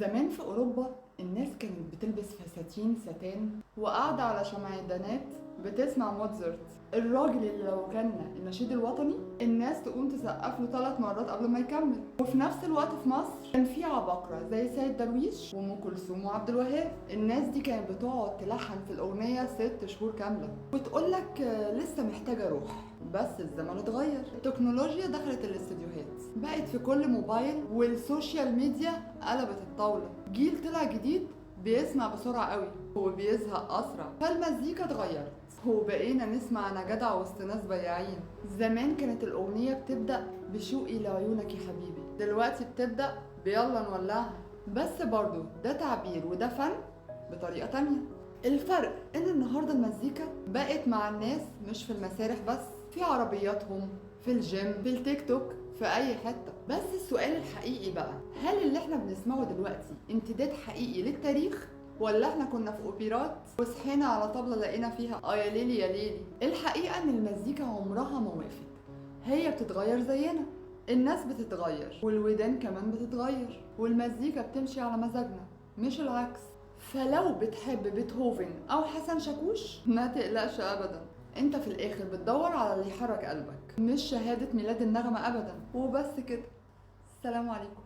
زمان في أوروبا الناس كانت بتلبس فساتين ساتان وقاعدة على شمعدانات بتسمع موتزارت. الراجل اللي لو غنى النشيد الوطني الناس تقوم تسقف له 3 مرات قبل ما يكمل. وفي نفس الوقت في مصر كان في عباقرة زي سيد درويش وأم كلثوم وعبد الوهاب. الناس دي كانت بتقعد تلحن في الأغنية 6 شهور كاملة وتقول لك لسه محتاجة روح. بس الزمن اتغير، التكنولوجيا دخلت الاستديوهات، بقت في كل موبايل، وال social media قلبت الطاولة. جيل طلع جديد بيسمع بسرعة قوي وبيزهق أسرع، فالمزيكا اتغيرت وبقينا نسمع أنا جدع وسط ناس بياعين. زمان كانت الأغنية بتبدأ بشوقي لعيونك يا حبيبي، دلوقتي بتبدأ بيلا نولعها. بس برضو ده تعبير وده فن بطريقة تانية. الفرق إن النهاردة المزيكا بقت مع الناس مش في المسارح بس، في عربياتهم، في الجيم، في التيك توك، في أي حتة. بس السؤال الحقيقي بقى، هل اللي احنا بنسمعه دلوقتي امتداد حقيقي للتاريخ، ولا احنا كنا في اوبرات وصحينا على طبلة لقينا فيها اه يا ليلي يا ليلي؟ الحقيقة ان المزيكا عمرها ما وقفت، هي بتتغير زينا. الناس بتتغير والودان كمان بتتغير، والمزيكا بتمشي على مزاجنا مش العكس. فلو بتحب بيتهوفن او حسن شاكوش ما تقلقش ابدا، انت في الاخر بتدور على اللي يحرك قلبك، مش شهادة ميلاد النغمة ابدا. وبس كده، السلام عليكم.